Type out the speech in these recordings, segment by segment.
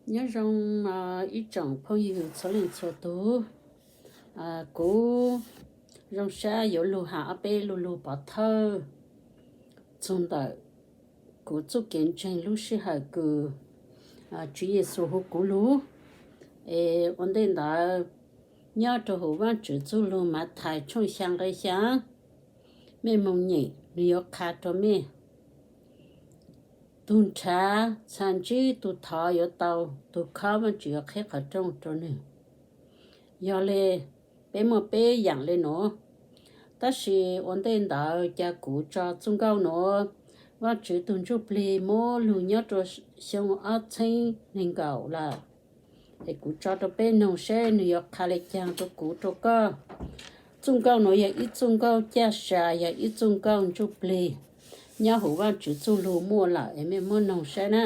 Nyob zoo ib tsoom phooj ywg txhua leej txhua tus. Kuv zoo sab yuav lug has ob peb lu lug pov thawj txug ntawm kuv txuj kev ntseeg lub sij hawm kws Tswv Yexus hu kuv lug. Es ua ntej ntawd, nyob rua huv Vaajtswv txuj lug Mathais tshooj xyaa nqe xyaa, mej moog nyem nwg yuav qha rua mej. Tug nrhav txhad ntsib tug thov yuav tau, tug khob Vaajtswv yuav qheb qhov rooj rua nwg. Yog le, peb muaj peb yaam le nuav, tab sis ua ntej ntawd ca kuv tso txuj nkauj nuav, Vaajtswv tug ntsuj plig muab lug nyob rua xyoo ob txheeb neeg nkaum lawm. Es kuv tso rua peb noog seb nwg yuav qha le caag rua kuv rua koj. Txuj nkauj nuav yog ib txuj nkauj caj sa, yog ib txuj nkauj ntsuj plig, nyob huv Vaajtswv txuj lug muaj lawm es mej muab noog seb na.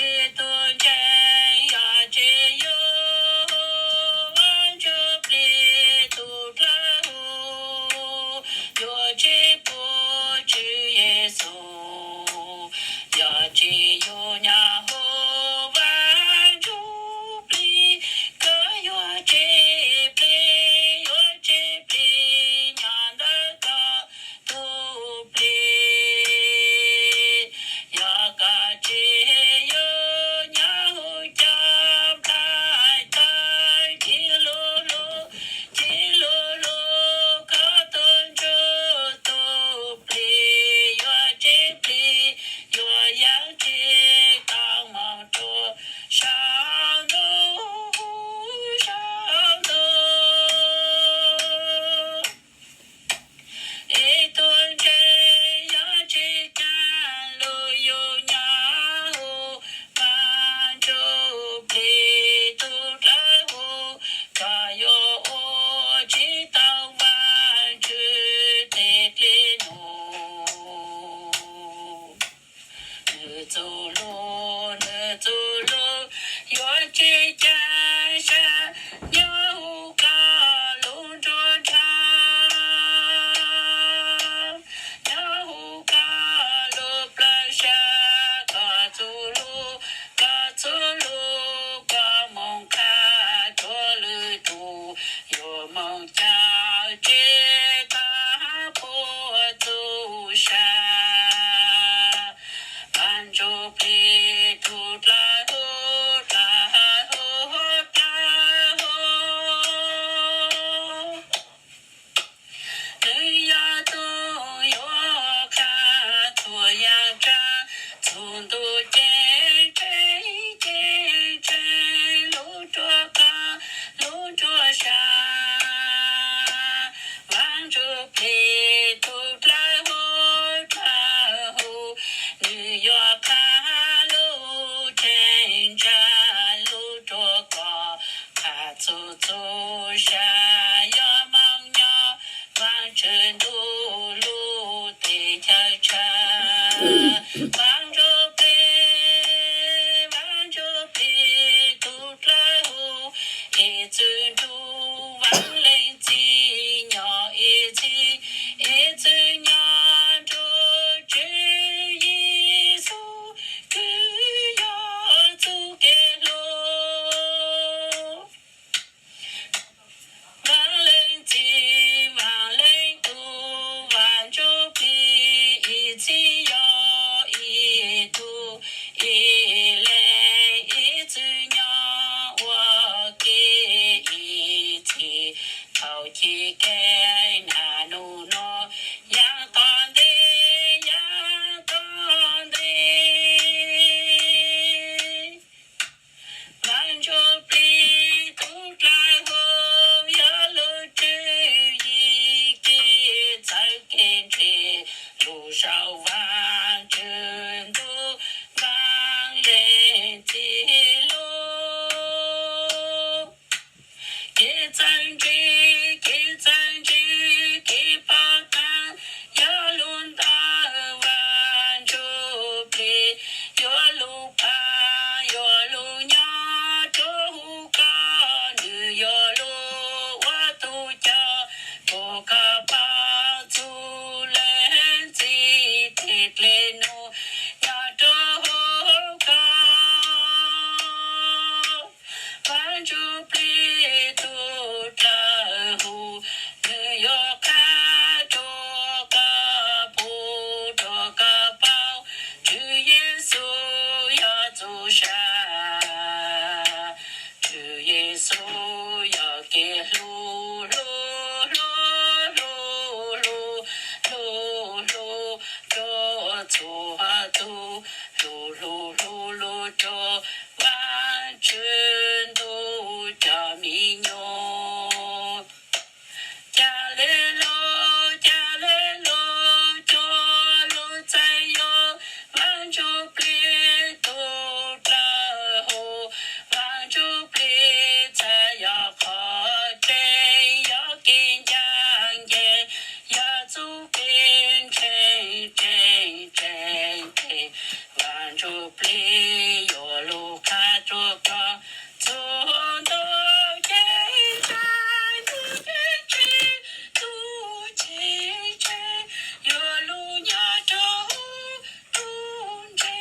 Ib tug ntseeg yog tsi yug Vaajtswv plig tug dlawb huv, yuav tsi pum Tswv Yexus, yog tsi yug nyob huv Vaajtswv plig, koj yuav tsi plig, yuav tsi plig nyob ntawm koj tug plig. Yog koj tsi yug nyob huv cov nplai tawv, tsi lug lug, tsi lug lug koj tug ntsuj tug plig, yuav tsi plig, yuav yeej tsi tau moog rua saum ntuj, saum ntuj. Ib tug ntseeg yog tsi caag lug yug nyob huv Vaajtswv plig tug dlawb huv, koj yuav ua tsi tau Vaajtswv teg dle num. Nwg txuj lug, nwg txuj lug yuav tsi caag sab nyob huv koj lub nruab nrhav, nyob huv koj lub plawv sab, koj txuj lug, koj txuj lug, koj moog qha rua lwm tus, yuav moog cawm tsi koj puab txuj sa. Vaajtswv plig tug dlawb huv, dlawb huv, dlawb huv. Nwg yog tug yuav qha txhua yaam tsaab, txug ntuj ceeb tsheej, ceeb tsheej lub nruab qaab, lub nruab sa. Vaajtswv plig tug dlawb huv, dlawb huv, nwg yuav qha lub cheeb tsam lub nruab koj, qha txhua txhua sa, yuav moog nyob Vaajtswv ntuj lub teb chaws tshaj. Vaajtswv plig, Vaajtswv plig tug dlawb huv, ib txwm nrug Vaaj Leej Txiv nyob ib txhis, ib txwm nyob nrug Tswv Yexus, kws yog txuj kev hloov. Vaaj Leej Txiv, Vaaj Leej Tub, Vaajtswv plig ib txhis yog ib tug, ib leeg ib txwm nyob ua ke ib txhis, thaus chiv kev naj nub nua, yaaj tom ntej, yaaj tom ntej. Vaajtswv plig tug dlawb huv, yog lub tswv yim kev txawv kev ntse, lug saum Vaajtswv ntuj, Vaaj Leej Txiv lub. Kev txawv ntsws, kev txawv ntsws, kev pom tag, yog lug ntawm Vaajtswv plig, yuav lug pab, yuav lug nyob rua huv koj, nwg yuav lug ua tug coj, rua koj pab txug leej txiv teg dle num, nyob rua huv koj. txhua tus hlub hlub hlub hlub rau Vaajtswv ntuj cov mi nyuam. Ca le lug, ca le lug, cov lug txais yuav Vaajtswv plig tug dlawg huv, Vaajtswv plig txhais yuav qhov tseeb, yuav kev ncaj ncees, yuav txuj kev ntseeg tseeb tseeb tseeb. Vaajtswv plig yuav lug qha rua koj txhua ntu, ces tsav ntuj ces tsev, ntuj ces tsev, yuav lug nyob rau huv tug ntse.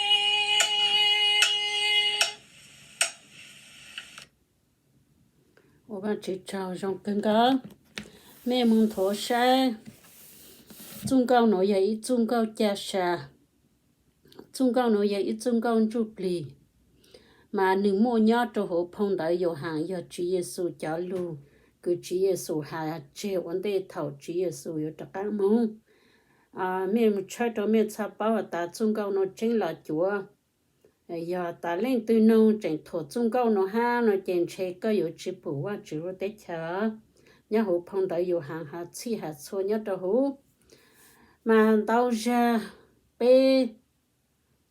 Ua Vaajtswv tsaug zoo kawg nkaus. Mej moog nthuav saib, txuj nkauj nuav yog ib txuj nkauj ca sa. Txuj nkauj nuav yog ib txuj nkauj ntsuj plig, mas nwg muaj nyob rau huv phoo ntawv Yauhaas, yog Tswv Yexus cov lug kws Tswv Yexus has tseg ua ntej thaum Tswv Yexus yuav rov qaab moog. Mej mus tshawb rua mej txhaj paub has tas txuj nkauj nuav tseeb los cuav. Yog tas leej twg noog tseem thuam txuj nkauj nuav hab no ces ntshe koj yuav tsi pum Vaajtswv lub teb chaws. Nyob huv phoo ntawv Yauhaas has txhij has txhua nyob rau huv. Mas ntau zag peb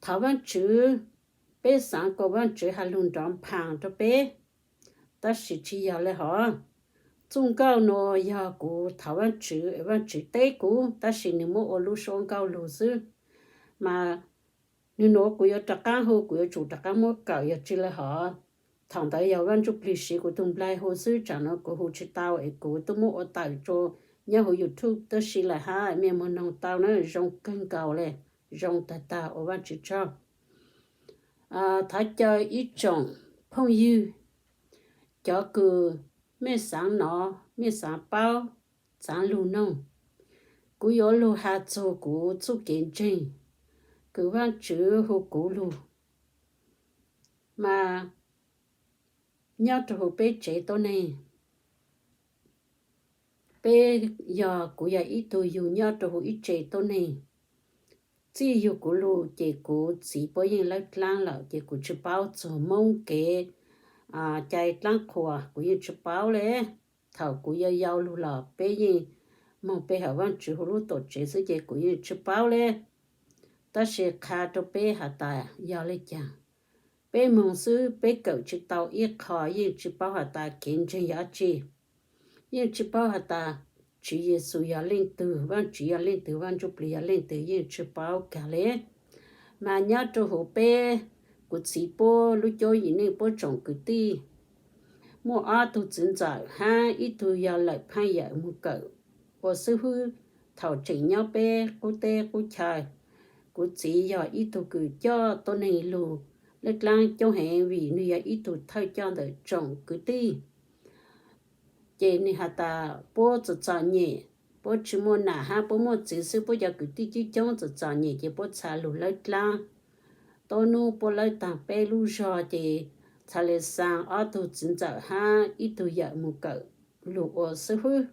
thov Vaajtswv, peb xaav kuas Vaajtswv has lug nrov nphaas rua peb, tab sis tsi yog le hov. Txuj nkauj nuav yog kuv thov Vaajtswv, Vaajtswv teb kuv, tab sis nwg muab ua lub suab nkauj lug xwb. Mas nwg nuav kuv yuav rov qaab hu, kuv yuav tsum rov qaab muab kawm yog tsi le hov. Thaum ntawd yog Vaaj Ntsuj Plig siv kuv tug nplai hu xwb, tsam nuav kuv hu tsi tau es kuv tub muab ua tawm rua nyob huv YouTube tuab si lawm hab, mej moog noog tau na, zoo kawg nkaus le, zoo tag tag ua Vaajtswv tsaug. Thov caw ib tsoom phooj ywg, cov kws mej xaav nov, mej xaav paub, xaav lug noog, kuv yuav lug has txug kuv txuj kev ntseeg kws Vaajtswv hu kuv lug. Mas nyob rua huv peb tsev tuab neeg, peb yog, kuv yog ib tug yug nyob rua huv ib tsev tuab neeg. Txij yug kuv lug ces kuv txiv puab yeej lawb dlaab lawm ces kuv tsi paub txug Moob kev cai dlaab qhuas, kuv yeej tsi paub le. Thaum kuv yau yau lug los peb yeej moog pe hawm Vaajtswv huv lub tuam tsev xwb ces kuv yeej tsi paub le. Tab sis qha rua peb has tas yog le caag, peb moog xwb peb kawm tsi tau ib qho, yeej tsi paub has tas kev ntseeg yog dab tsi, yeej tsi paub has tas Tswv Yexus yog leej twg, Vaajtswv yog leej twg, Vaaj Ntsuj Plig yog leej twg, yeej tsi paub kag le. Mas nyob rua huv peb, kuv txiv puab lub cuab yim neej puab tsoom kwv tij, muaj ob tug txiv ntxawm hab ib tug yog lawm phaaj yawm moog kawm ua xib hwb thaum tseem nyob peb qub teb qub chaw. Kuv txiv yog ib tug kws coj tuab neeg lug lawb dlaab coob heev vim nwg yog ib tug thawj coj ntawm tsoom kwv tij. Ces nwg has tas puab txom txom nyem, puab tsi muaj nam hab puab muaj txiv xwb, puab cov kwv tij coob coob txom txom nyem ces puab txha lug lawb dlaab. Tuab nub puab lawb taag peb lub zog ces txha le xaa ob tug txiv ntxawm hab ib tug yawm moog kawm lug ua xib hwb.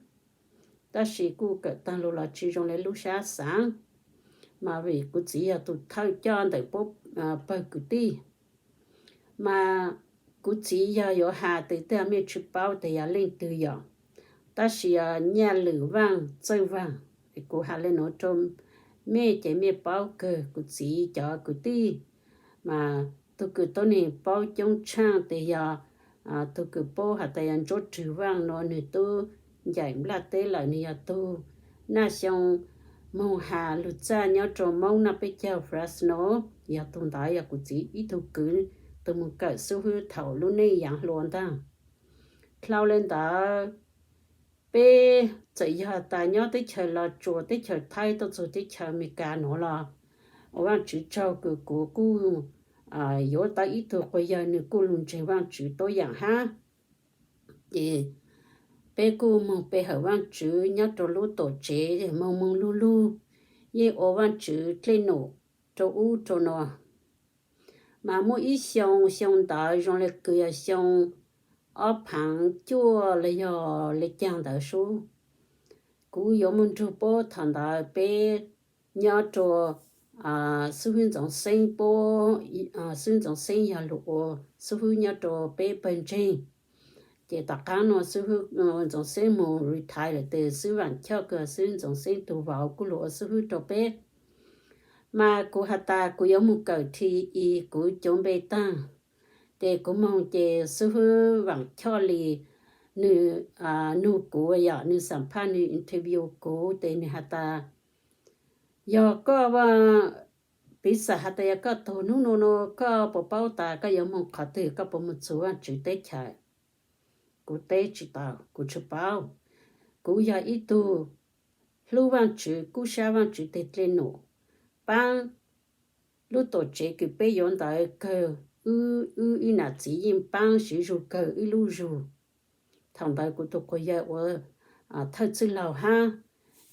Tab sis kuj kawm taag lug los tsi zoo le lub sab xaav, mas vim kuv txiv yog tug thawj coj ntawm puab pawg kwv tij. Mas kuv txiv yog yuav has tes twg mej tsi paub tes yog leej twg yom. Tab sis Nyaj Lwm Vaaj Txawj Vaag, kuv has le nuav rua mej ces mej paub kawg kuv txiv cov kwv tij. Mas tug kws tuab neeg paub coob tshaaj tes yog tug kws paub has tas yog Ntsuab Rwg Vaaj nuav, nwg tub ncaim nplaj teb lawm, nwg yog tug naj xyoo moog has lug txaj nyob rua Moob Naj Peb Caug Fresno, yog tug ntawd yog kuv txiv ib tug kwv, tug moog kawm xib hwb thaum lub neej yaav hluas ntaag. Dlhau le ntawd, peb txawm yog tas nyob teb chaws Los Tsuas, teb chaws Thaib, tuaj txug teb chaws Amelikas nuav los, ua Vaajtswv tsaug kws kuv kuj yuav tau ib tug quas yawg nwg kuj lug ntseeg Vaajtswv tuab yaam hab. Ces peb kuj moog pe hawm Vaajtswv nyob rua lub tuam tsev moog moog lug lug, yeej ua Vaajtswv dlej num rua ub rua nuav. Mas muaj ib xyoo, xyoo ntawd zoo le kws yog xyoo ob phaav cuaj los yog le caag ntawd sub, kuv yuav moog nrug puab. Thaum ntawd peb nyob rua xib hwb Ntxoov Xeeb puab, xib hwb Ntxoov Xeeb yog lug ua xib hwb nyob rau peb pawg ntseeg. Ces tom qaab nuav xib hwb Ntxoov Xeeb moog retire lawm tes xib hwb Vaam Choj kws xib hwb Ntxoov Xeeb tug vauv kuj lug ua xib hwb rau peb. Mas kuv has tas kuv yuav moog kawm T E, kuv cov npe taag, ces kuv moog ces xib hwb Vaam Choj li nwg nug kuv yom, nwg xam phaj, nwg interview kuv tes nwg has tas, yog koj, piv xam has tas yog koj tug nub nua nua koj puas paub tas koj yuav moog qhov twg, koj puas moog txug Vaajtswv teb chaws? Kuv teb tsi tau, kuv tsi paub. Kuv yog ib tug hlub Vaajtswv, kub sab Vaajtswv teg dlej num, paab lub tuam tsev kws peb yuav ntawd kawg, wb ib nam txiv yeej paab siv zug kawg wb lub zug. Thaum ntawd kuv tug quas yawg ua thawj txwj laug hab,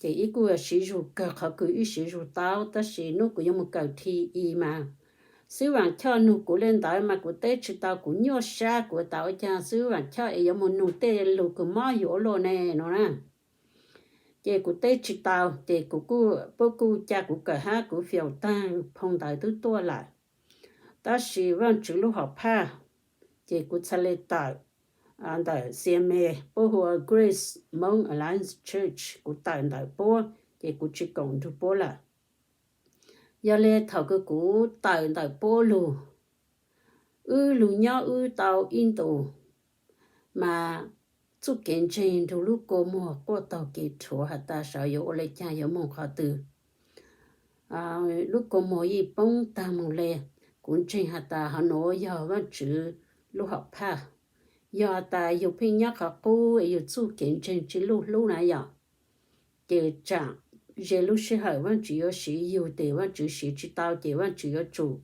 ces ib kuj siv zug kawg qhov kws wb siv zug tau, tab sis nub kuv yuav moog kawm T E mas, xib hwb Vaam Choj nug kuv le ntawd mas kuv teb tsi tau, kuv nyuaj sab, kuv tas ua caag xib hwb Vaam Choj es yuav moog nug tej lug kws mob yug ua luaj ne no na. Ces kuv teb tsi tau, ces kuv kuj, puab kuj ca kuv kawm hab, kuv fail taag, phoo ntawd twb tuaj lawm. Tab sis Vaajtswv lub hom phaj, ces kuv txhad le tawm ntawm C M A, puab hu ua Grace Hmong Alliance Church, kuv tawm ntawm puab, ces kuv tsi koom nrug puab lawm. Yog le thaum kws kuv tawm ntawm puab lug, wb lug nyob wb tau ib ntus, mas txuj kev ntseeg nrug lub kua muag quaj taug kev rhuav has tas saib yuav ua le caag yuav moog qhov twg. Lub kua muag yeej poob taag moog le. Kuv ntseeg has tas hov nuav yog Vaajtswv lub hom phaj. Yog has tas yug pheej nyob qhov qub es yug txuj kev ntseeg tsi luj hlub na yom, ces tsaam ze lub sij hawm Vaajtswv yuav siv yug tes Vaajtswv siv tsi tau ces Vaajtswv yuav tsum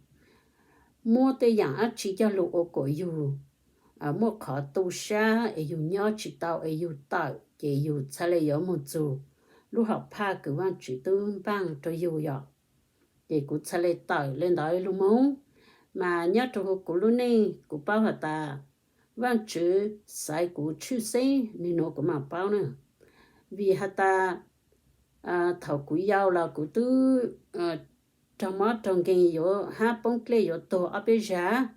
muab tej yaam dab tsi coj lug ua kuas yug muaj qhov tu sab es yug nyob tsi tau es yug tawm ces yug txhad le yuav moog txug lub hom phaj kws Vaajtswv tub npaaj rua yug yom. Ces kuv txhad le tawm le ntawd lug moog, mas nyob rua huv kuv lub neej kuv paub has tas Vaajtswv xaiv kuv tshwj xeeb nwg nuav kuv maam paub na. Vim has tas thaum kuv yau los kuv twb raug mob raug nkeeg yuav hab poob dlej yuav tuag ob peb zag,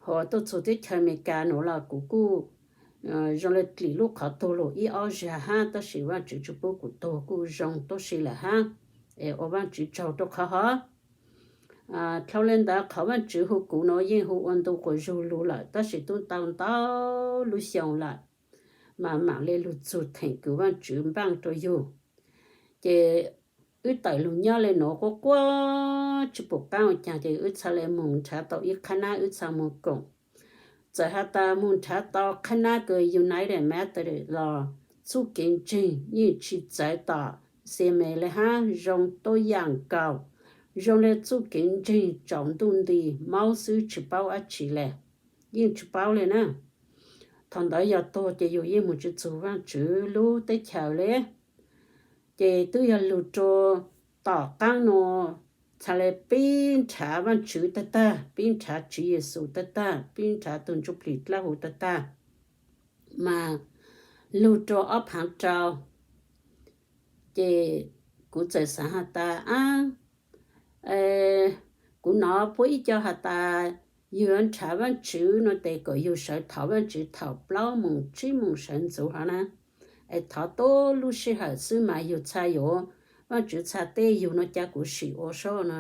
ho tuaj txug teb chaws Amelikas nuav los kuv kuj zoo le dlim lub qhov tuag lug ib ob zag hab, tab sis Vaajtswv tsi pub kuv tuag kuj zoo tuab si lawm hab, es ua Vaajtswv tsaug rua qhov hov. Dlhau le ntawd qhov Vaajtswv hu kuv nuav yeej hu ua ntu quas zug lug lawm, tab sis tub tau ntau lub xyoo lawm, mas maam le lug txug theem kws Vaajtswv npaaj rua yug. Ces wb tawm lug nyob le nuav quaj quaj tsi pum qaab ua caag, ces wb txhad le moog nrhav tau ib qhab nab wb txhad moog koom. Txawm has tas moog nrhav tau qhab nab kws United Methodist los txuj kev ntseeg yeej tsi txawv tom C M A le hab, zoo tuab yaam nkaus, zoo le txuj kev ntseeg tsaus ntuj nti, maub xwb tsi paub dab tsi le, yeej tsi paub le na. Thaum ntawd yog tuag ces yug yeej moog tsi txug Vaajtswv lub teb chaws le. Ces twb yog lug rua tom qaab nuav txhad le pib nrhav Vaajtswv tag tag, pib nrhav Tswv Yexus tag tag, pib nrhav tug Ntsuj Plig Dlawb Huv tag tag, mas lug rua ob phaav rau, ces kuv txawm xaav has tas, ab, kuv nov puab ib co has tas yug yuav nrhav Vaajtswv nuav tes kom yug sawv thov Vaajtswv thaum plaub moos tsib moos sawv ntxuv hov na, es thov tuab lub sij hawm xwb mas yug txhad yuav, Vaajtswv txhad teb yug no, ca kuv sim ua seb no.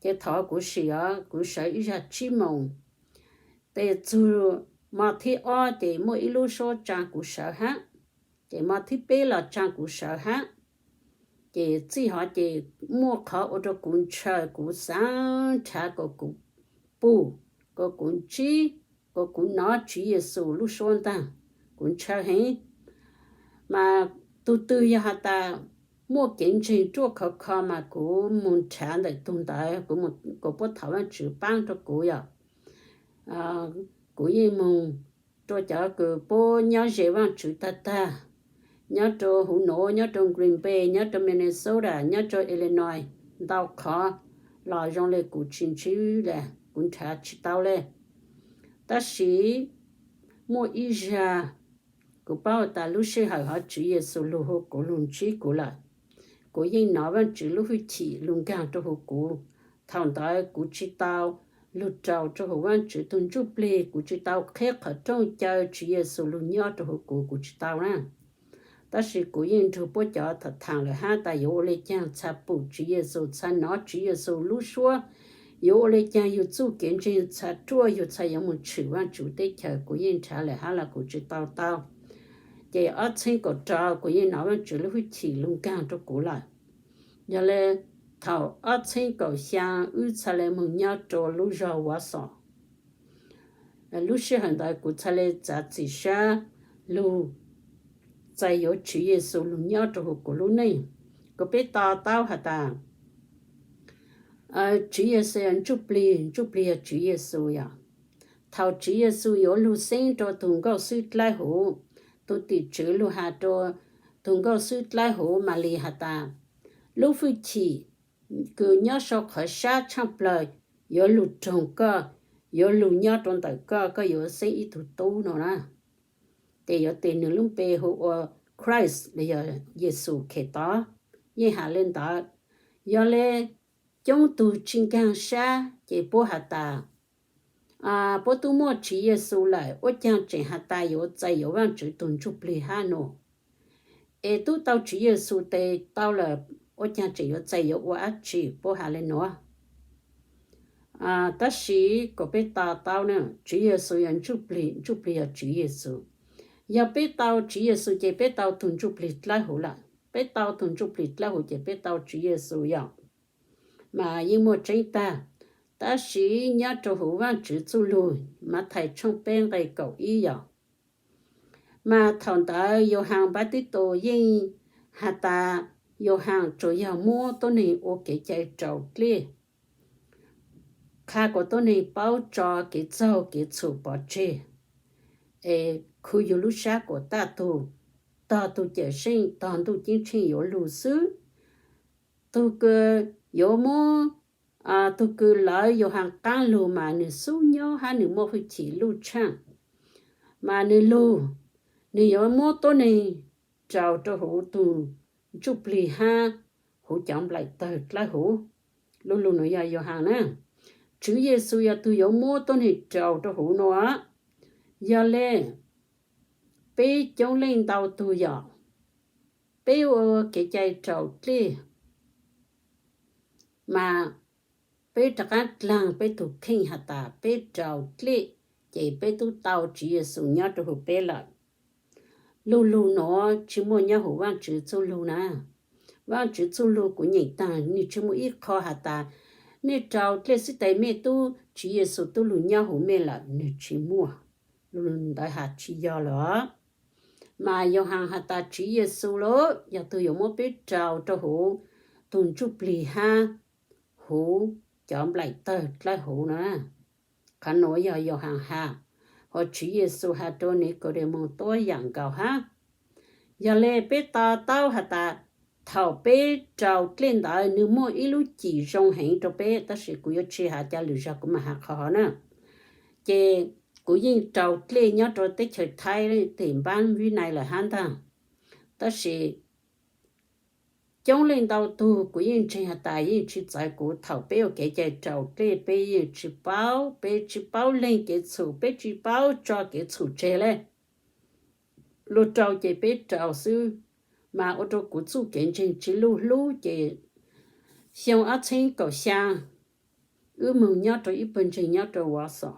Ces thaum kuv sim os, kuv sawv ib zag tsib moos, tes txug mo thib ob ces muaj ib lub suab tsaa kuv sawv hab, ces mo thib peb los tsaa kuv sawv hab. Ces txij hov ces muaj qhov ua rua kuv ntshaw, kuv xaav nrhav kom kuv pum, kom kuv ntsib, kom kuv nov Tswv Yexus lub suab ntaag, kuv ntshaw heev. Mas tug twg yog has tas muaj kev ntseeg ruaj khov kho mas kuv moog nrhav ntawm tug ntawd, kuv puab thov Vaajtswv paab rua kuv yom. Kuv yeej moog rua cov kws puab nyob ze Vaajtswv tag tag, nyob rua huv nuav, nyob rua Green Bay, nyob rua Minnesota, nyob rua Illinois, ntau qhov los zoo le kuv tsis ntsib le, kuv nrhav tsis tau le. Tab sis muaj ib zag kuv paub tas lub sij hawm hov Tswv Yexus lug hu kuv lug ntsib kuv lawm. kuv yeej nov Vaajtswv lub hwj chim lug nkaag rua huv kuv. Thaus ntawd kuv tsi tau lug raus rua huv Vaajtswv tug ntsuj plig, kuv tsi tau qheb qhov rooj caw Tswv Yexus lug nyob rua huv kuv, kuv tsi tau na. Tab sis kuv yeej nrug puab cov tham thaam lawm hab tas yuav ua le caag txha pum Tswv Yexus, txha nov Tswv Yexus lub suab, yuav ua le caag yug txuj kev ntseeg txha ruaj, yug txha yuav moog tshwm Vaajtswv teb chaws. Kuv yeej nrhav lawm hab los kuv tsi tau tau. Ces ob txheeb kaum rau kuv yeej nov Vaajtswv lub hwj chim lug nkaag rua kuv lawm. Yog le thaus ob txheeb kaum xyaa wb txha le moog nyob rua lub zog Wausau. Lub sij hawm ntawd kuv txha le txav txim sab lug txais yuav Tswv Yexus lug nyob rua huv kuv lub neej. Kuv peb to taub has tas Tswv Yexus yog ntsuj plig, ntsuj plig yog Tswv Yexus yog. Thaus Tswv Yexus yuav lug xeeb rua tug nkauj xwb dlawb huv, tug tim tswv lug has rua tug nkauj xwb dlawb huv Malis has tas, lub hwj chim kws nyob sau qhov sab tshaaj plawg yuav lug roog koj, yuav lug nyob rua ntawm koj, koj yuav xeeb ib tug tub no na. Ces yuav tes nwg lub npe hu ua Christ los yog Yexus Khetos, yeej has le ntawd. Yog le coob tug tsi nkaag sab ces puab has tas puab tub muaj Tswv Yexus lawm, ua caag tseem has tas yuav txais yuav Vaajtswv tug ntsuj plig hab no. Es tub tau Tswv Yexus tes tau lawm, ua caag tseem yuav txais yuav ua dlaab tsi, puab has le nuav. Tab sis kuas peb to taub na, Tswv Yexus yog ntsuj plig, ntsuj plig yog Tswv Yexus. Yog peb tau Tswv Yexus ces peb tau tug ntsuj plig dlawb huv lawm. Peb tau tug ntsuj plig dlawb huv ces peb tau Tswv Yexus yog, mas yeej muaj tseeb tag. Tab sis nyob rua huv Vaajtswv txuj lug, Mathais tshooj peb nqe kaum ib yog, mas thaum ntawd Yauhas Npaj Tib Tus yeej has tas Yauhas tsuas yog muab tuab neeg ua kev cai raus dlej, qha kuas tuab neeg paub tso kev txaug kev txhum pov tseg, es khu yug lub sab kuas taj tug, tog tug Cawmseej, tog Ntuj Ceeb Tsheej yuav lug xwb. Tug kws yuav muab, tug kws lawv Yauhas qaab lug mas nwg xub nyob hab nwg muaj hwj chim luj tshaaj, mas nwg lug, nwg yuav muab tuab neeg raus rua huv tug ntsuj plig hab huv cov nplaim tawg dlawb huv. Lu lug nuav yog Yauhas na. Tswv Yexus yog tug yuav muab tuab neeg raus rua huv nuav. Yog le, peb coob leej ntau tug yog peb ua kev cai raus dlej, mas peb rov qaab dlaag peb tug kheej has tas peb raus dlej, ces peb tub tau Tswv Yexus nyob rua huv peb lawm. Lu lug nuav tsi muaj nyob huv Vaajtswv txuj lug na. Vaajtswv txuj lug kuv nyeem taag nwg tsi muaj ib qho has tas mej raus dlej xwb tes mej tub, Tswv Yexus tub lug nyob huv mej lawm, nwg tsi muaj. Lu lug ntawd has tsi yog lawm. Mas Yauhas has tas Tswv Yexus lawm yog tug yuav muab peb raus rua huv tug ntsuj plig hab huv cov nplaim tawg dlawb huv na. Qhov nuav yog Yauhas has, hos Tswv Yexus has rua Nikaudemaus tuab yaam nkaus hab. Yog le peb to taub has tas thaum peb raus dlej ntawd nwg muaj ib lub cim zoo heev rua peb, tab sis kuv yuav tsi has ca lwm zag, kuv mam has qhov hov na. Ces kuv yeej raus dlej nyob rua teb chaws Thaib tim npaab Vib Nais lawm hab ntag. Tab sis coob leej ntau tug kuv yeej ntseeg has tas yeej tsi txawv kuv, thaum peb ua kev cai raus dlej peb yeej tsi paub, peb tsi paub leeg kev txhum, peb tsi paub tso kev txhum tseg le. Luag raus ces peb raus xwb, mas ua rua kuv txuj kev ntseeg tsi luj hlub ces xyoo ob txheeb kaum xyaa wb moog nyob rua ib pawg ntseeg nyob rua Wausau,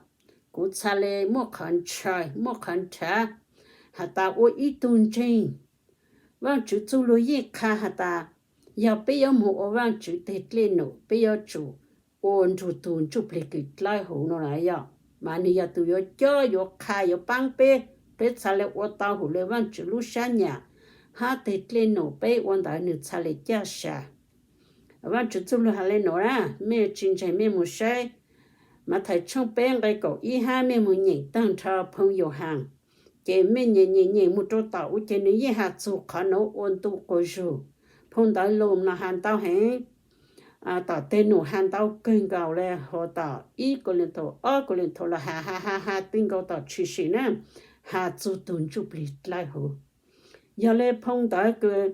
kuv txha le muaj qhov ntshaw muaj qhov nrhav has tas ua ib tug ntseeg, Vaajtswv txuj lug yeej qha has tas yog peb yuav moog ua Vaajtswv teg dlej num peb yuav tsum ua nrug tug ntsuj plig kws dlawb huv no na yog, mas nwg yog tug yuav cob yuav qha yuav paab peb, peb txha le ua tau hum le Vaajtswv lub sab nyam hab teg dlej num peb ua ntawd nwg txha le caj sa. Vaajtswv txuj lug has le nuav na, mej tsi ntseeg mej moog saib Mathais tshooj peb nqe kaum ib hab mej moog nyeem taag nrho phoo Yauhas, ces mej nyeem nyeem nyeem moog rua tom ub ces nwg yeej has txug qhov nuav ua ntu quas zug. Phoo ntawv Loos no has ntau heev, tom teg num has ntau kawg nkaus le, hos tom ib Kauleethaus ob Kauleethaus los has has has has tij nkaus tom tshwm sim na, has txug tug ntsuj plig dlawb huv. Yog le phoo ntawv kws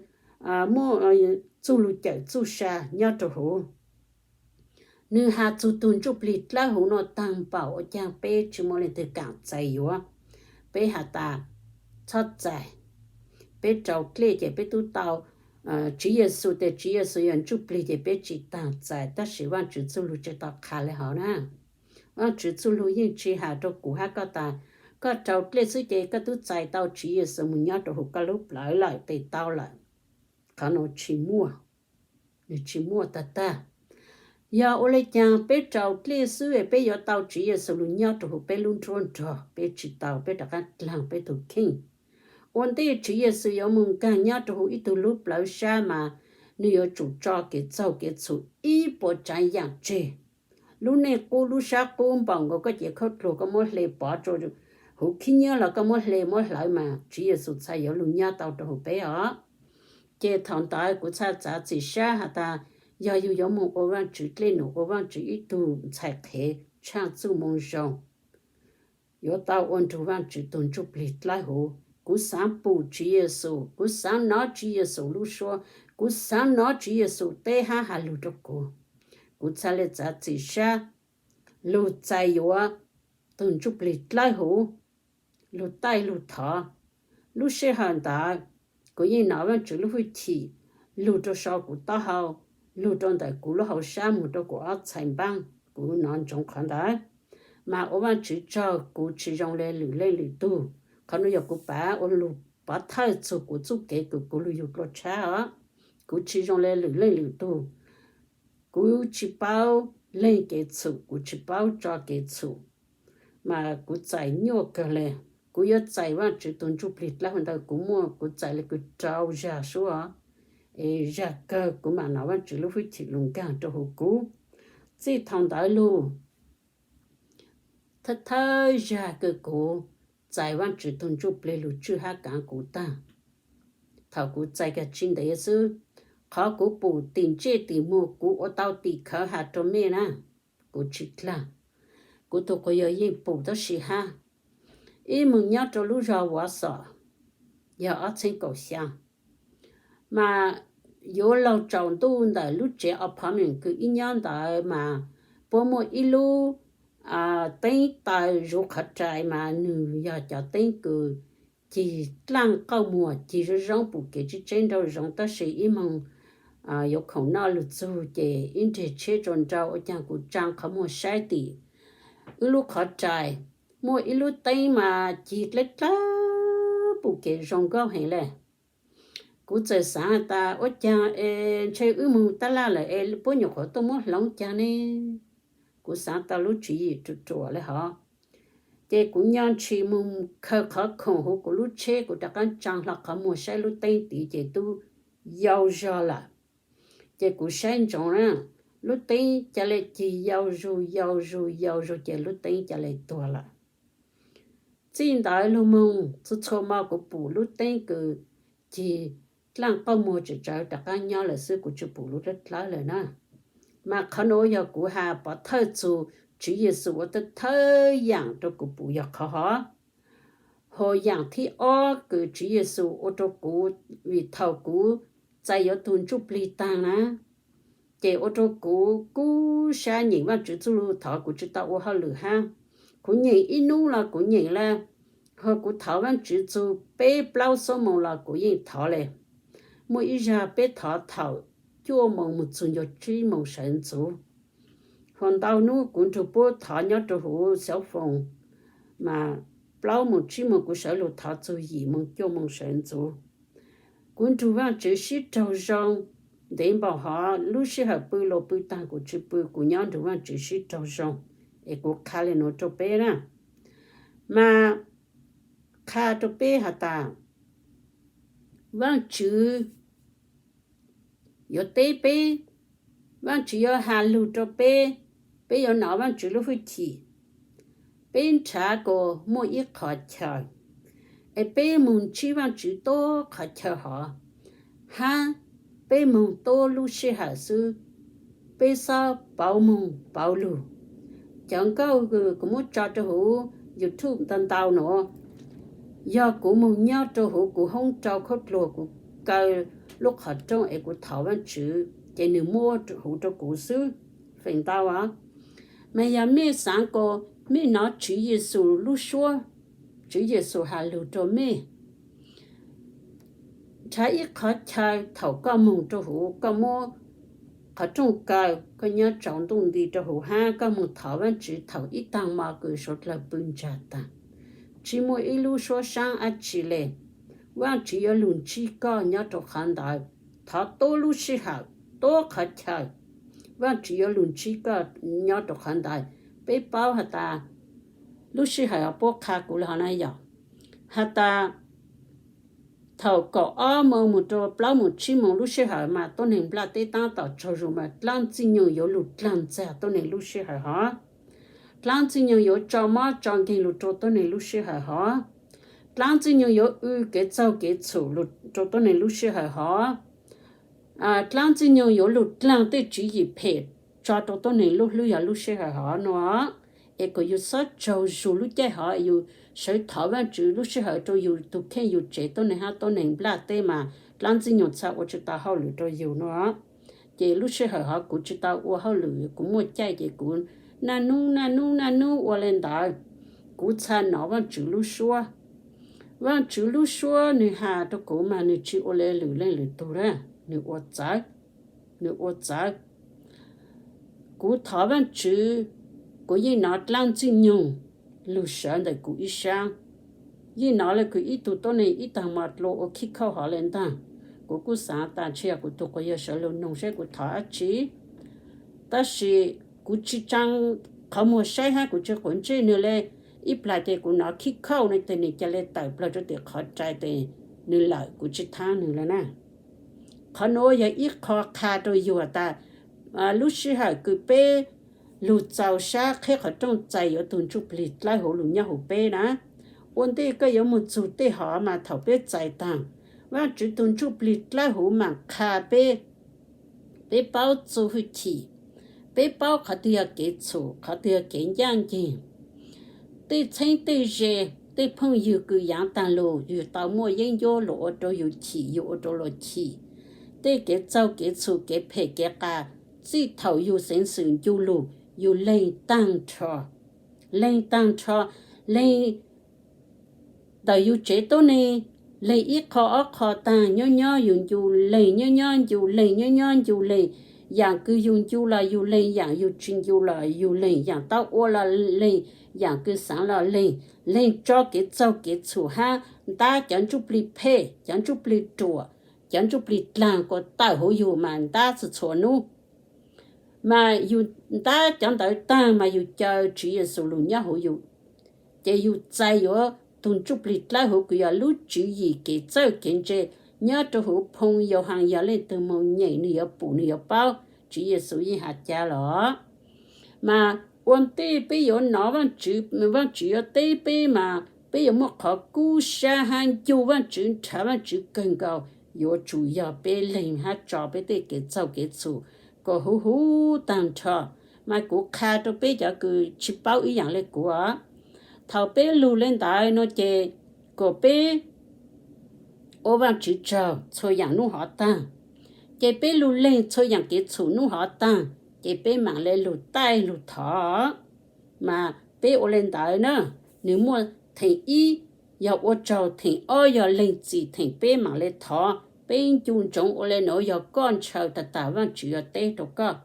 muaj txuj lug cawm txuj sa nyob rau huv. Nwg has txug tug ntsuj plig dlawb huv nuav taag npaum ua caag peb tsi muaj leej twg kaam txais yuav. Peb has tas txhob txais, peb rau dlej ces peb tub tau Tswv Yexus, tes Tswv Yexus yog ntsuj plig ces peb tsi taag txais, tab sis Vaajtswv txuj lug tsi tau qha le hov na. Vaajtswv txuj lug yeej tsi has rau kuv hab koj tas koj rau dlej xwb ces koj tub txais tau Tswv Yexus moog nyob rau huv koj lub plawv lawm, tes tau lawm. Qhov nuav tsi muaj, nwg tsi muaj tag tag. Yog ua le caag peb rau dlej xwb peb yuav tau Tswv Yexus lug nyob rau huv peb lub nruab nrog? Peb tsi tau, peb rov qaab dlaag peb tug kheej. Ua ntej Tswv Yexus yuav moog nkaag nyob rau huv ib tug lub plawv sab mas nwg yuav tsum tso kev txaug kev txhum ib puas tsaav yaam tseg. Lub neej qub lub sab qub npaum nkaus koj cev khaub dluag koj muab hle pov rua huv khib nyiab los koj muab hle muab hlawv mas Tswv Yexus txhaj yuav lug nyob tau rau huv peb os. Ces thaum ntawd kuv txhaj txav txim sab has tas yog yug yuav moog ua Vaajtswv dlej num, ua Vaajtswv ib tug ntxhais qhev tshaaj txuj moo zoo, yuav tau ua nrug Vaajtswv tug ntsuj plig dlawb huv. Kuv xaav pum Tswv Yexus, kuv xaav nov Tswv Yexus lub suab, kuv xaav nov Tswv Yexus teb hab has lug rau kuv. Kuv txhaj le txav txim sab lug txais yuav tug ntsuj plig dlawb huv, lug taij lug thov. Lub sij hawm ntawd kuv yeej nov Vaajtswv lub hwj chim lug rau sau kuv taub hau, lug rau ntawm kuv lub hauv sab moog rau kuv ob txhais npaab, kuv nov ntsoov qhov ntawd. Mas ua Vaajtswv tsaug, kuv tsi zoo le lwm leej lwm tug. Qhov nuav yog kuv pav ua lug pov thawj txug kuv txuj kev kws kuv lug yug dlua tshab os. Kuv tsi zoo le lwm leej lwm tug. Kuv tsi paub leeg kev txhum, kuv tsi paub tso kev txhum, mas kuv txais nyuaj kawg le. Kuv yuav txais Vaajtswv tug ntsuj plig dlawb huv ntawd kuv muaj, kuv txais le kws rau zag sub os. Es zag kawg kuv mam nov Vaajtswv lub hwj chim lug nkaag rau huv kuv. Txij thaum ntawd lug, thawj thawj zag kws kuv txais Vaajtswv tug ntsuj plig lug tswj hab kaav kuv taag. Thaum kuv txais kag tsi ntev xwb, qhov kuv pum tim ntsej tim muag kuv ua tau tim khawv has rua mej na, kuv tsi dlaag. Kuv tug quas yawg yeej pum tab sis hab, ib moog nyob rau lub zog Vuav Xom, yog ob txheeb kaum xyaa, mas yuav laug tsaus ntuj ntawm lub tsev apartment kws ib nyob ntawd mas puab muaj ib lub teeb taw zuv qhov rais mas nwg yog cov teeb kws cig dlaaj qauj muag cig zoo zoo pum kev tseeb tseeb nraum zoov tab sis ib moog yuav khoom noj lug txug ces ib nreg tsheb tsuas nrau ua caag kuv tsaa qhov muag saib tim wb lub qhov rais muaj ib lub teeb mas cig dlaab dlaab pum kev zoo nkauj heev le. Kuv txawm xaav has tas ua caag es ntshe wb moog tab laj lawm es puab nyuam qhuav tuaj muab hloov caag ne. Kuv xaav tau lub tswv yim ruam ruam le hov, ces kuv nyob ntshis moog khaws qhov khoom huv kuv lub tsheb, kuv rov qaab tsaa hlo qhov muag saib lub teeb tid ces tub yau zog lawm. Ces kuv saib ntsoov na, lub teeb ca le cig yau zug yau zug yau zug ces lub teeb ca le tuag lawm. Txij ntawd lug moog txhua txhua mo kuv pum lub teeb kws cig dlaaj qauj muag tseem tsawv rov qaab nyob lawm xwb, kuv tsi pum lub dlawb dlawb lawm na. Mas qhov nuav yog kuv has pov thawj txug Tswv Yexus ua thawj thawj yaam rau kuv pum yog qhov hov. Hos yaam thib ob kws Tswv Yexus ua rau kuv, vim thaum kuv txais yuav tug ntsuj plig taag na, ces ua rau kuv kub sab nyeem Vaajtswv txuj lug thov, kuv tsi tau ua hauj lwm hab. Kuv nyeem ib nub los kuv nyeem le, hos kuv thov Vaajtswv txug peb plaub xuab moos los kuv yeej thov le. Muaj ib zag peb thov thaum cuaj moos moog txug nkaus tsib moos sawv ntxuv. Hos ntau nub kuv nrug puab thov nyob rau huv xauv foos, mas plaub moos tsib moos kuv sawv lug thov txug yim moos cuaj moos sawv ntxuv. Kuv nrug Vaajtswv sib raug zoo ntev npaum hov, lub sij hawm pw los pw taag kuv tsi pw, kuv nyob nrug Vaajtswv sib raug zoo. Es kuv qha le nuav rau peb na, mas qha rau peb has tas Vaajtswv yuav teb peb, Vaajtswv yuav has lug rau peb, peb yuav nov Vaajtswv lub hwj chim. Peb nrhav kuas muaj ib qhov chaw, es peb moog ntsib Vaajtswv tuab qhov chaw hov, hab peb moog tuab lub sij hawm xwb, peb xob pauv moog pauv lug. Cov nkauj kws kuv muab tso rau huv YouTube ntau ntau nuav, yog kuv moog nyob rau huv kuv hoob rau khaub dluag, kuv kaw lub qhov rooj es kuv thov Vaajtswv ces nws muab huv rau kuv xwb, feem ntau os. Mas yog mej xaav kuas mej nov Tswv Yexus lub suab, Tswv Yexus has lug rau mej, nrhav ib qhov chaw thaum koj moog rau huv, koj muab qhov rooj kaw, koj nyob tsaus ntuj nti rau huv hab koj moog thov Vaajtswv thaum ib taag mo kws suav dlawg pw ntsaag taag. Tsi muaj ib lub suab saab dlaab tsi le, Vaajtswv yuav lug ntsib koj nyob rau qhov ntawd. Thov tub lub sij hawm, tub qhov chaw, Vaajtswv yuav lug ntsib koj nyob rau qhov ntawd. Peb paub has tas lub sij hawm puab qha kuv le hov na yog has tas thaum kaum ob moos moog rua plaub moos tsib moos lub sij hawm mas tuab neeg nplaj teb taab tom tsaug zug mas dlaab ntxwg nyoog yuav lug dlaag ntxag tuab neeg lub sij hawm hov. Dlaab ntxwg nyoog yuav tso mob tso nkeeg lug rua tuab neeg lub sij hawm hov. Dlaab ntxwg nyoog yuav w kev txaug kev txhum lug rua tuab neeg lub sij hawm hov. Dlaab ntxwg nyoog yuav lug dlaag tej tswv yim phem tso rua tuab neeg lub hlwb yog lub sij hawm hov nuav. Es kuas yug xob tsaug zug lub caij hov, yug sawv thov Vaajtswv lub sij hawm rua yug tug kheej yug tsev tuab neeg hab tuab neeg nplaj teb mas dlaab ntxwg nyoog txhaj ua tsi tau hauj lwm rua yug nuav. Ces lub sij hawm hov kuv tsi tau ua hauj lwm, kuv muaj caij ces kuv naj nub naj nub naj nub ua le ntawd, kuv txhaj nov Vaajtswv lub suab. Vaajtswv lub suab nwg has rua kuv mas nwg tsi ua le lwm leej lwm tug na, nwg ua txawv, nwg ua txawv. Kuv thov Vaajtswv, kuv yeej nov dlaab ntxwg nyoog lug sawv ntawm kuv ib sab, yeej nov le kws ib tug tuab neeg ib taag mo dlua ua khib khauj hov le ntaag. Kuv kuj xaav tas tsi yog kuv tug quas yawg sawv lug noog saib kuv thov dlaab tsi. Tab sis kuv tsi tsaa qhov muag saib hab kuv tsi quav ntsej nwg le. Ib plag ces kuv nov khib khauj no ces nwg ca le tawm plawg rua tim qhov rai tes nwg lawm, kuv tsi thaab nwg le na. Qhov nuav yog ib qho qha rua yug tas lub sij hawm kws peb lug txaus sab qheb qhov rooj txais yuav tug Ntsuj Plig dlawb huv lug nyob huv peb na, ua ntej koj yuav moog txug tej hov mas thaum peb txais taag, Vaajtswv tug Ntsuj Plig dlawb huv maam qha peb, peb paub txuj hwj chim, peb paub qhov twg yog kev txhum, qhov twg yog kev ncaaj nceeg. Tej txheeb tej ze, tej phooj ywg kws yaav taag lug, yug tau muaj yeeb ncuab lug ua rua yug chim, yug ua rua luas chim. Tej kev txaug kev txhum kev phem kev qas, txij thaum yug xeev xwm ncu lug, yug leeg taag nrho, leeg taag nrho, leeg ntawm yug tsev tuab neeg, leeg ib qho ob qho taag, nyob nyob yug ncu leeg, nyob nyob ncu leeg, nyob nyob ncu leeg. Yaam kws yug ncu los yug leeg, yaam yug tsi ncu los yug leeg, yaam tau ua los leeg, yaam kws xaav los leeg. Leeg tso kev txaug kev txhum hab ntab cov ntsuj plig phem, cov ntsuj plig ruam, cov ntsuj plig dlaag kuas tawm huv yug mas ntab txhua txhua nub. Mas yug ntab cov ntawd taag mas yug caw Tswv Yexus lug nyob huv yug, ces yug txais yuav tug ntsuj plig dlawb huv kws yog lub tswv yim kev txawj kev ntse nyob rua huv phoo Yauhas, yog leej twg moog nyeem nwg yuav pum nwg yuav paub Tswv Yexus yeej has cas los. Mas ua ntej peb yuav nov Vaajtswv, Vaajtswv yuav teb peb mas peb yuav muaj qhov kub sab hab ncu Vaajtswv, nrhav Vaajtswv kawg nkaus, yuav tsum yog peb leeg hab tso peb tej kev txaug kev txhum kom huv huv taag nrho. Mas kuv qha rua peb cov kws tsi paub ib yaam le kuv os, thaum peb lug le ntawd no ces kom peb ua Vaajtswv tsaug txhua yaam nub hov taag, ces peb lug leeg txhua yaam kev txhum nub hov taag, ces peb maam le lug taij lug thov. Mas peb ua le ntawd na, nwg muaj theem ib yog ua tsaug, theem ob yog leeg txim, theem peb maam le thov, peb ncu ntsoov ua le nuav, yog koj ntshaw tag tag Vaajtswv yuav teb rua koj.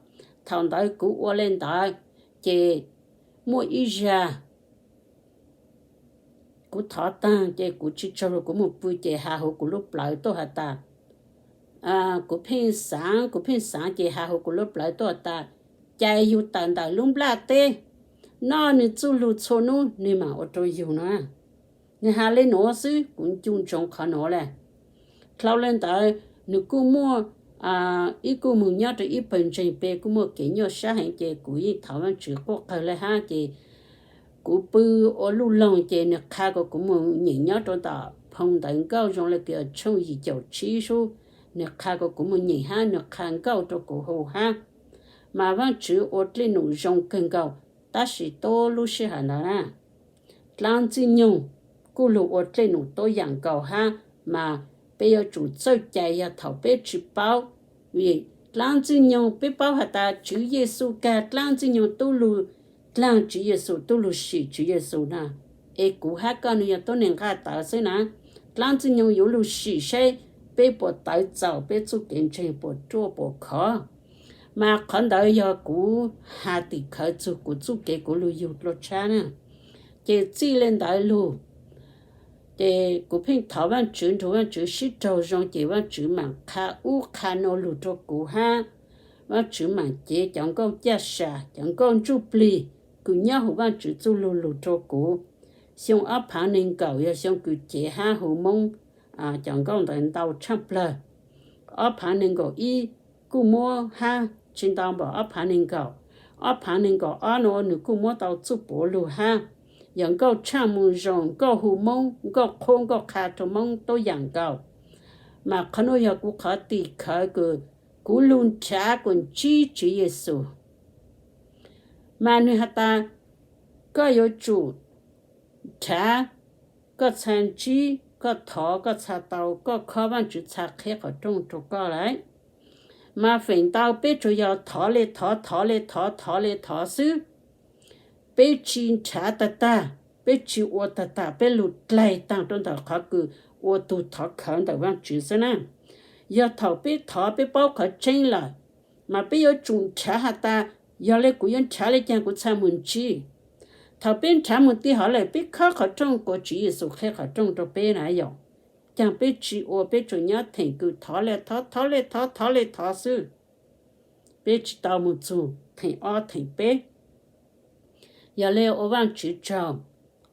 Thaum ntawd kuv ua le ntawd, ces muaj ib zag kuv thov taag ces kuv tsi tsaug lug, kuv moog pw ces has huv kuv lub plawv tuaj has tas, kuv pheej xaav, kuv pheej xaav ces has huv kuv lub plawv tuaj has tas, cas yug tawm ntawm lub nplaj teb, noj nwg txuj lug txhua nub nwg maam ua rua yug no. Nwg has le nuav xwb, kuv ncu ntsoov qhov nuav le. Dlhau le ntawd nwg kuj muaj, ib kuj moog nyob rua ib pawg ntseeg peb kuj muaj kev nyuaj sab heev ces kuv yeej thov Vaajtswv quaj qawg le hab ces kuv pw ua luj loog ces nwg qha kom kuv moog nyeem nyob rua tom phoo Ntawv Nkauj zoo le kws tshooj yim caum tsib sub, nwg qha kom kuv moog nyeem hab nwg qha nkauj rua kuv hu hab. Mas Vaajtswv ua dlej num zoo kawg nkaus, tab sis tuab lub sij hawm ntawd na, dlaab ntxwg nyoog kuj lug ua dlej num tuab yaam nkaus hab, mas Peb yuav tsum txawj cais yog thaum peb tsis paub, vim dlaab Ntxwg Nyoog peb paub has tas Tswv Yexus kag dlaab Ntxwg Nyoog tub lug dlaag Tswv Yexus, tub lug sim Tswv Yexus na. Es kuv hab koj nwg yog tuab neeg nqaj tawv xwb na. Dlaab Ntxwg Nyoog yuav lug sim saib peb puas tawv txaus, peb txuj kev ntseeg puas ruaj puas khov. Mas qhov ntawd yog kuv has tim khawv txug kuv txuj kev kuv lug yug dlua tshab na. Ces txij le ntawd lug, ces kuv pheej thov Vaajtswv nrug Vaajtswv sib raug zoo ces Vaajtswv maam qha ub qha nuav lug rua kuv hab Vaajtswv maam cev cov nkauj caj sam, cov nkauj ntsuj plig kws nyob huv Vaajtswv txuj lug lug rua kuv. Xyoo ob phaav neeg nkaum yog xyoo kws cev hab hu Moob cov nkauj ntawd ntau tshaaj plawg. Ob phaav neeg nkaum ib kuj muab hab tsi ntau npaum ob phaav neeg nkaum. Ob phaav neeg nkaum ob nuav nwg kuj muab tau txuj puav lug hab, yog nkauj tshaaj moo zoo, nkauj hu Moob, nkauj qhuab nkauj qha rua Moob tuab yaam nkaus. Mas qhov nuav yog kuv qhov tim khawv kws kuv lug nrhav kuas ntsib Tswv Yexus. Mas nwg has tas koj yuav tsum nrhav, koj txha ntsib, koj thov koj txha tau, koj khob Vaajtswv txha qheb qhov rooj rua koj lawm. Mas feem ntau peb tsuas yog thov le thov, thov le thov, thov le thov xwb. Peb tsi nrhav tag tag, peb tsi ua tag tag, peb lug dlaig taag rua ntawm qhov kws ua tug thov khawv ntawm Vaajtswv xwb na. Yog thaum peb thov peb paub qhov tseeb lawm, mas peb yuav tsum nrhav has tas, yog le kuv yuav nrhav le caag kuv txha moog ntsib. Thaum peb nrhav moog ti hov lawm peb khob qhov rooj kuas Tswv Yexus qheb qhov rooj rua peb na yom. Caag peb tsi ua, peb tsuas nyob theem kws thov le thov, thov le thov, thov le thov xwb. Peb tsi tau moog txug theem ob theem peb. Yog le ua Vaajtswv tsaug,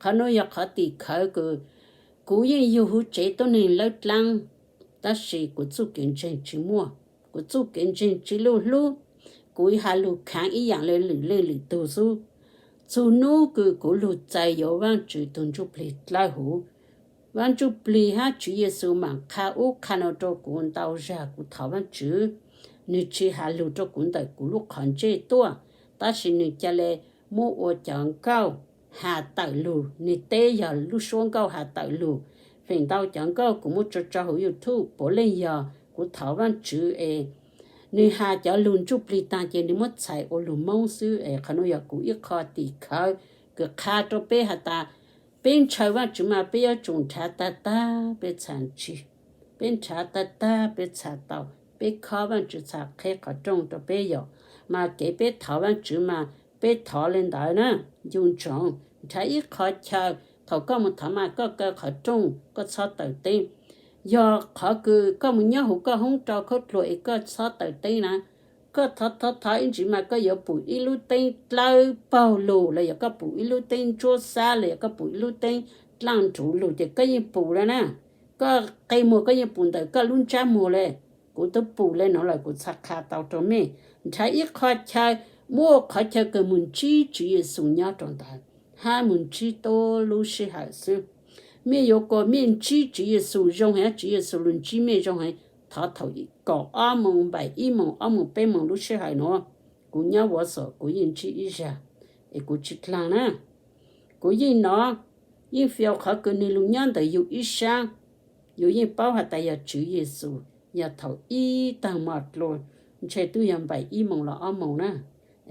qhov nuav yog qhov tim khawv kws kuv yeej yug huv tsev tuab neeg lawb dlaab, tab sis kuv txuj kev ntseeg tsi muaj, kuv txuj kev ntseeg tsi lug hlub, kuv has lug khaav ib yaam le lwm leej lwm tug xwb. Txug nub kws kuv lug txais yuav Vaajtswv tug ntsuj plig dlawb huv, Vaaj Ntsuj Plig hab Tswv Yexus maam qha ub qha nuav rua kuv ntau zag, kuv thov Vaajtswv, nwg tsi has lug rua kuv ntawm kuv lub qhov ntsej tuaj, tab sis nwg ca le muab ua cov nkauj has tawm lug, nwg teb yog lub suab nkauj has tawm lug. Feem ntau cov nkauj kuv muab tso tso huv YouTube puav leej yog kuv thov Vaajtswv es nwg has cov lug Ntsuj Plig taag ces nwg muab txhais ua lug Moob xwb es qhov nuav yog kuv ib qho tim khawv kws qha rua peb has tas, peb ntshaw Vaajtswv mas peb yuav tsum nrhav tag tag peb txha ntsib, peb nrhav tag tag peb txha tau, peb khob Vaajtswv txha qheb qhov rooj rua peb yom. Mas kev peb thov Vaajtswv mas peb thov le ntawd na, ncu ntsoov nrhav ib qho chaw, thaum koj moog thov mas koj kaw qhov rooj koj txhob tawm teeb. Yog qhov kws koj moog nyob huv koj hoob rau khaub dluag es koj txhob tawm teeb na, koj thov thov thov ib ntsis mas koj yuav pum ib lub teeb dlawb paug lug los yog koj pum ib lub teeb ntsuab xab los yog koj pum ib lub teeb dlaaj nruv lug ces koj yeej pum le na. Koj qe muag koj yeej pum ntawm koj lub ntsab muag le. Kuv twb pum le nuav lawm kuv txha qha tau rua mej. Nrhav ib qho chaw, muab ua qhov chaw kws moog ntsib Tswv Yexus nyob rua ntawd, hab moog ntsib tuab lub sij hawm xwb. Mej yuav kuas mej ntsib Tswv Yexus zoo heev, Tswv Yexus lug ntsib mej zoo heev, thov thaum kaum ob moos, npaum ib moos, ob moos, peb moos lub sij hawm nuav, kuv nyob Wausau kuv yeej ntsib ib zag, es kuv tsi dlaag na. Kuv yeej nov, yeej fiau qhov kws nwg lug nyob ntawm yug ib sab. Yug yeej paub has tas yog Tswv Yexus, yog thaum ib taag mo dlua, ntshe tub yog npaum ib moos los ob moos na.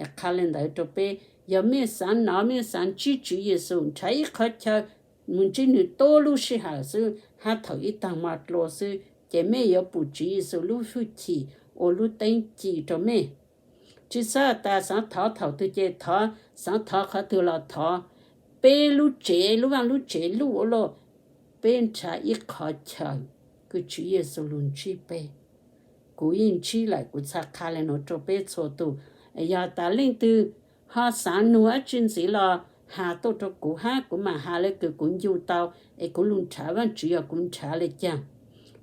Es qha le ntawd rua peb, yog mej xaav nov mej xaav ntsib Tswv Yexus, nrhav ib qho chaw moog ntsib nwg tuab lub sij hawm xwb hab thaum ib taag mo dlua xwb, ces mej yuav pum Tswv Yexus lub hwj chim ua lub teeb ci rua mej. Tsi xaav tas xaav thov thaum twg ces thov, xaav thov qhov twg los thov. Peb lub tsev, lub vaaj lub tsev luj ua luaj, peb nrhav ib qho chaw kws Tswv Yexus lug ntsib peb. Kuv yeej ntsib lawm, kuv txha qha le nuav rua peb txhua tug. Yog tas leej twg ho xaav nug dlaab tsi ntxiv los has tuaj rua kuv hab kuv maam has le kws kuv ncu tau, es kuv lug nrhav Vaajtswv yog kuv nrhav le caag,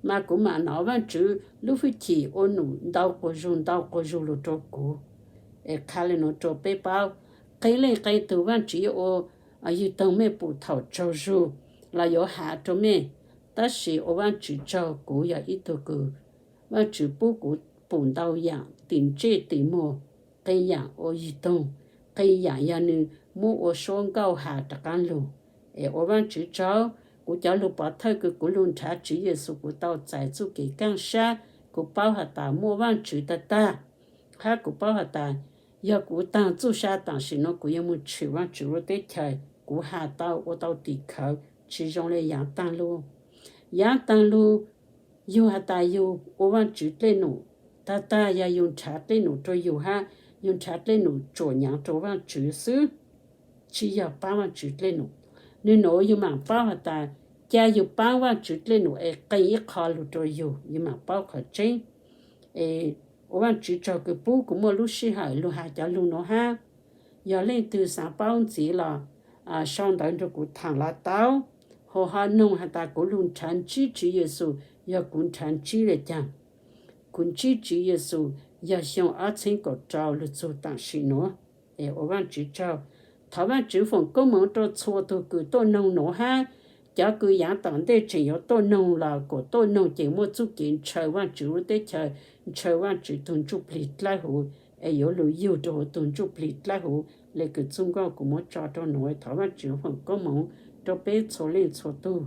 mas kuv maam nov Vaajtswv lub hwj chim ua num ntau quas zug ntau quas zug lug rua kuv. Es qha le nuav rua peb paub, qee leej qee tug Vaajtswv yuav ua yug toog mej pum thaum tsaug zug los yuav has rua mej, tab sis ua Vaajtswv tsaug kuv yog ib tug kws Vaajtswv pub kuv pum ntau yaam tim ntsej tim muag, qee yaam ua yug toog, qee yaam yog nwg muab ua suab nkauj has rov qaab lug. Es ua Vaajtswv tsaug, kuv cov lug pov thawj kws kuv lug nrhav Tswv Yexus kuv tau txais txuj kev kaaj sab, kuv paub has tas muaj Vaajtswv tag tag, hab kuv paub has tas yog kuv taag txuj sa taam sim nuav kuv yuav moog tshwm Vaajtswv lub teb chaws, kuv has tau ua tau tim khawv, tsi zoo le yaav taag lug. Yaav taag lug, yug has tas yug ua Vaajtswv dlej num, tag tag yog yug nrhav dlej num rua yug hab yug nrhav dlej num tsuam nyaav rua Vaajtswv xwb, tsi yog paab Vaajtswv dlej num. Nwg nuav yug maam paub has tas ca yug paab Vaajtswv dlej num es qee ib qho lug rua yug, yug maam paub qhov tseeb. Es ua Vaajtswv tsaug kws pub kuv muaj lub sij hawm lug has cov lug nuav hab. Yog leej twg xaav paub ntxiv los sau ntawv nrug kuv thaam los tau, hos ho noog has tas kuv lug nrhav ntsib Tswv Yexus yog kuv nrhav ntsib le caag. Kuv ntsib Tswv Yexus yog xyoo ob txheeb kaum rau lug txug taam sim nuav. Es ua Vaajtswv tsaug. Thov Vaajtswv foom koob moov rua txhua tug kws tuaj noog nuav hab cov kws yaav tom ntej tseem yuav tuaj noog los kuas tuaj noog ces muaj txuj kev ntshaw Vaajtswv lub teb chaws, ntshaw Vaajtswv tug ntsuj plig dlawb huv, es yuav lug yug rua huv tug ntsuj plig dlawb huv le kws txuj nkauj kuv muab tso rua nuav. Thov Vaajtswv foom koob moov rua peb txhua leej txhua tug.